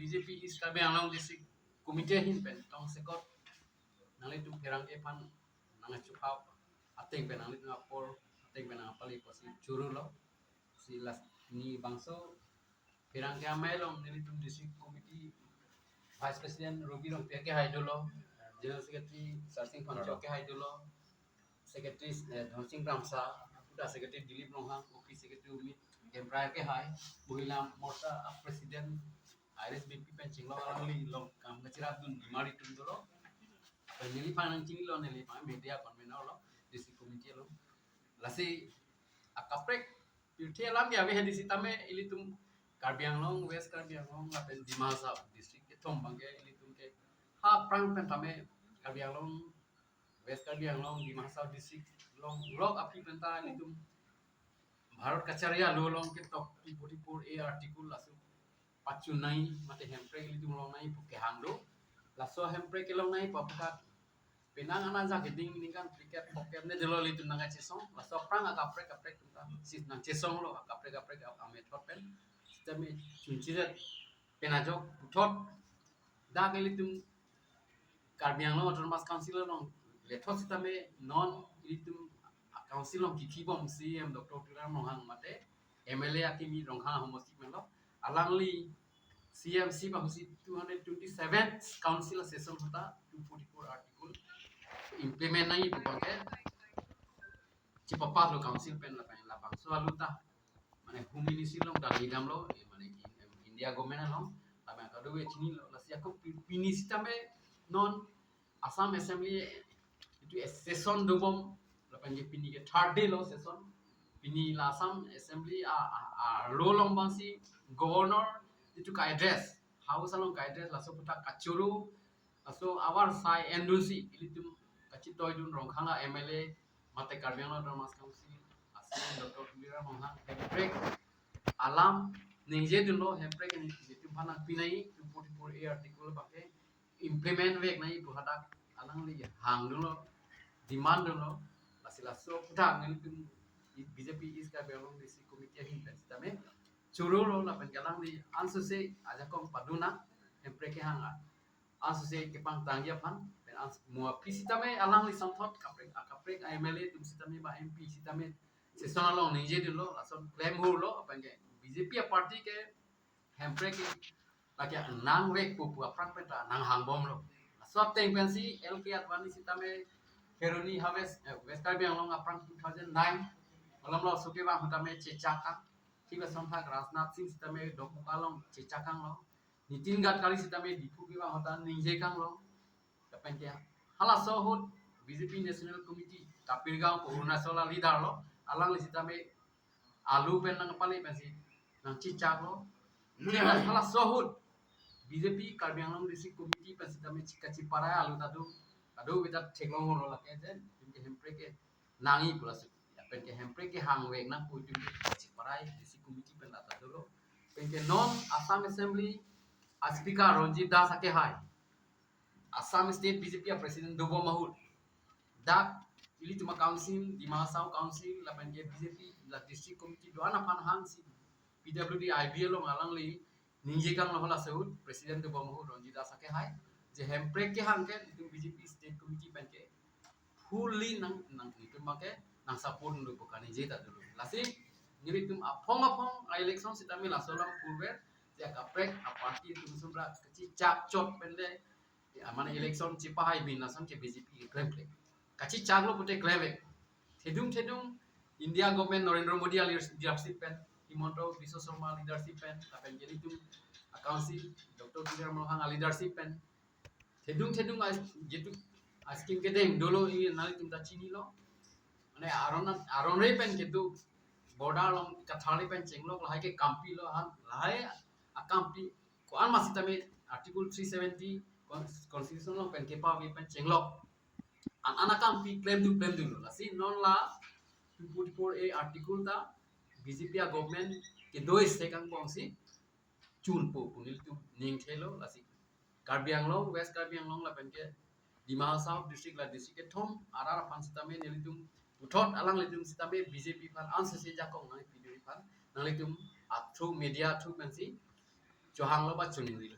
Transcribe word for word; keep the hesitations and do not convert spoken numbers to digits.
B J P East Karbi Anglong District Committee ahin pen tongsekot nanglitum pherangke aphan nangchupha ateng pen nanglitum apor ateng pen nangpali pusi chorolo. Si lasi bangso pherangke amei along nelitum District Committee Vice President Robi Rongpi akehai dolo, General Secretary Sarsing Phangcho akehai dolo, Secretary, eh, Dhonsing Kramsa, Secretary Dilip Ronghang, Office Secretary Umit Kemprai akehai, Mohila Morcha President Iris Beypi pen chinglok alangli along kam kachirapdun Dimari atum dolo. Pen neliphan nangchinilo, neliphan media convener lo, District Committee lo. Lasi akaprek pirthe alam ke ave hedi sitame ilitum Karbi Anglong, West Karbi Anglong lapen Dima Hasao District kethom abangke ilitum ke ha aphrang pen tame Karbi Anglong, West Karbi Anglong, Dima Hasao District along lok aphi pen ta ilitum Bharat kachari alo along ketok two forty-four A article laso pachunai mate hemprek ilitum longnai pu kehang do. Laso hemprek kelongnai pu aphuthak penang ana ja keding ningkan phlikep phokep ne dolo ilitum nangkachesong. Laso aphrang akaprek kaprek atum ta si nangchesonglo, akaprek kaprek a-method pen. Sitame chunchiret pen ajok puthot dak ilitum Karbi Anglong Autonomous Council along lethot sitame non ilitum council along kithi bom C E M Doctor Tuliram Ronghang mate M L A akimi Ronghang ahomosti pen lo. Alangli C M C bangsi two hundred twenty-seven council session ahut ta two forty-four article implement nangji pu abangke chipapas lo council pen lapen labangso alu ta mane Home Ministry along dali damlo, eh, mane in-, India government along, lapen kadokave chinilo, lasi ako pi-, pini sitame non Assam Assembly itum session dobom, lapen ke pini ke third day lo session, pini la Assam Assembly a, a, alo along bangsi Governor itum ka-address, House along ka-address, laso aphuthak kachoro, laso avar sai endunsi ilitum kachitoidun Ronghang a M L A mate Karbi Anglong Autonomous Council a C E M Doctor Tuliram Ronghang hemprek alam ningjedunlo, hemprek nelitum aphan nangpinai two forty-four A article abangke implement veknai pu hadak alangli hangdunlo, demand dunlo. Lasi laso aphuthak nelitum B J P East Karbi Anglong District Committee ahin pen sitame chorolo lapen ke alangli ansose ajakong paduna hemprek kehang a ansose kepangtangji aphan pen ans-, mo aphi sitame alangli asonthot kaprek, akaprek M L A atum sitame ba M P sitame session along ningjedunlo, lason klem hurlo, lapen ke B J P a party ke hemprek ke lake nangvek pu pu aphrang pen ta nanghangbomlo. Laso ateng pensi L K Advani sitame Kheroni ha West, eh, West Karbi Anglong aphrang two thousand nine along lo suke bang sitame chechak kang. Thik asonthak Rajnath Singh sitame Dokmoka along chechak kanglo. Nitin Gadkari sitame Diphu kevang ahut ta ningje kanglo. Lapen ke halaso ahut B J P National Committee Kapil Gaon pu Arunachal a leader lo, alangli sitame alu pen nangpale pensi nangchechaklo. Mune halaso ahut B J P Karbi Anglong District Committee pen sitame chika chiparai alu ta do, kadokave ta theklong lo lake je, itum ke hemprek ke nangji pu laso. Lapen ke hemprek kehang vek nang pu itum ke chiparai District Committee pen ta dolo. Lapen ke non Assam Assembly a Speaker Ranjit Das akehai Assam State B J P a President dobom ahut dak ilitum a Council, Dima Hasao Council lapen ke B J P la District Committee do-an aphan hangsi P W D I B along alangli ningje kanglo halaso ahut President dobom ahut Ranjit Das akehai je hemprek kehang ke itum B J P State Committee pen ke fully nang, nang itum abangke nang support dun pu kaningje ta dolo. Lasi nelitum aphong aphong a election sitame laso alam purver je akaprek a party atum sumra kachechak chot pen le, ya, mane election chipahai bin lason ke B J P ke klemkle. Kachechaklo pute klemvek. Thedung thedung India government Narendra Modi a leadership pen, Himanta Biswa Sarma leadership pen, lapen ke ilitum a Council Doctor Tuliram Ronghang a leadership pen thedung thedung a, jitu a scheme kedeng dolo, ili nanglitum ta chinilo. Mane aron, aron re pen jitu border along katharli pen chenglok lahai ke kampilo, ha lahai akampi ko-an ma sitame Article three seventy con-, Constitution along pen kepave pen chenglok. An an akampi klemdun klemdunlo. Lasi non la two forty-four A article ta B J P a government kedo isi kang bongsi chunpo pu nelitum ningthelo. Lasi Karbi Anglong, West Karbi Anglong lapen ke Dima Hasao District la district kethom arat aphan sitame nelitum puthot alanglitum sitame B J P aphan ansose jakong nangpi dun aphan nanglitum a through media through pensi chohanglo ba choningri lo.